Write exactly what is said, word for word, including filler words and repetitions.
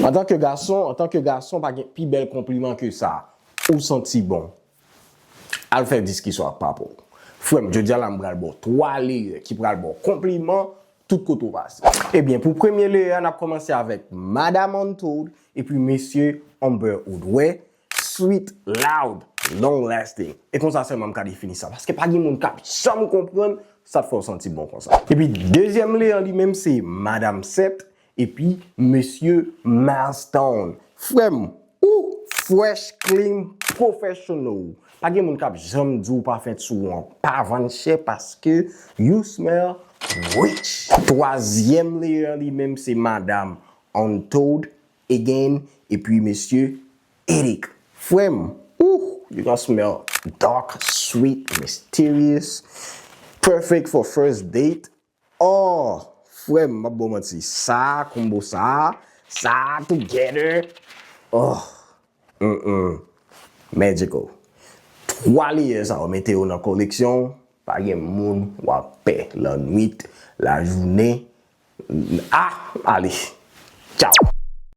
Antanke gason, antanke gason, pa gen pi bèl konpliman ke sa. Ou santi bon. Al fè diskisyon ak papa w. Frè m, jodi a la m pral ba w twa layer ki pral ba w konpliman tout kote w pase. Ebyen, pou premye layer a, n ap kòmanse avèk Madam Untold epi Mesye Amber Wood. Wè, sweet, loud, long lasting. E konsa sèlman m ka defini sa. Paske pa gen moun k ap janm konprann sa k fè w santi bon konsa. Epi dezyèm layer an li menm se Madam Seth epi Mesye Milestone. Frè m, ou fresh, clean, professional. Pa gen moun k ap janm di w pafen sou ou an pa vann chè paske you smell rich. Twazyèm layer an li menm se Madam Untold again epi Mesye Edic. Frè m, ooh, you gonna smell dark, sweet, mysterious, perfect for first date. Oh, frè m, m ap ba w manti. Sa, combo sa, sa together. Oh, mm-mm. Magical. Twa layer sa yo mete yo nan koleksyon w, pa gen moun w ap pè lannwit, lajounen. Ah, ale. Tchaw.